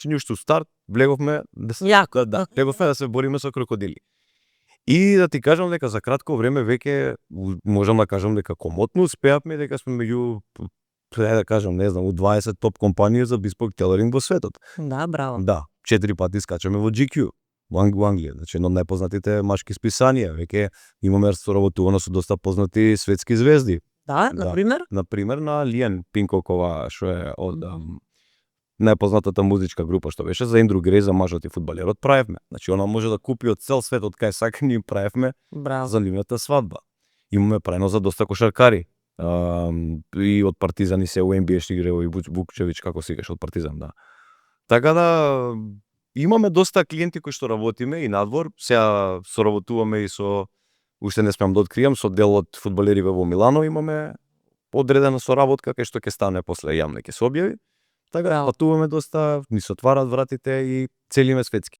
Значи уште старт влеговме Јако. влеговме да се бориме со крокодили. И да ти кажам дека за кратко време веќе можам да кажам дека комотно успеавме дека сме меѓу да кажам, не знам, у 20 топ компании за bespoke tailoring во светот. Да, браво. Да, 4 пати скачаме во GQ. Во Англија, значи едно од најпознатите машки списанија, веќе имаме соработувано со доста познати светски звезди. Да, например? Например на Лиен Пинкокова, што е од најпознатата музичка група што беше за Ендрю Греј, за мажот и фудбалерот, правевме. Значи она може да купи од цел свет од кај сака, ние правевме за нивната свадба. Имаме праено за доста кошаркари. И од Партизан и се у NBA што играе и Вукчевич, како се играше од Партизан, да. Така да имаме доста клиенти кои што работиме и надвор. Сега соработуваме и со, уште не смеам да откријам, со дел од фудбалериве во Милано имаме одредена соработка кај што ќе стане после јавно ќе се објави. Така патуваме доста, ни се отвараат вратите и целиме светски.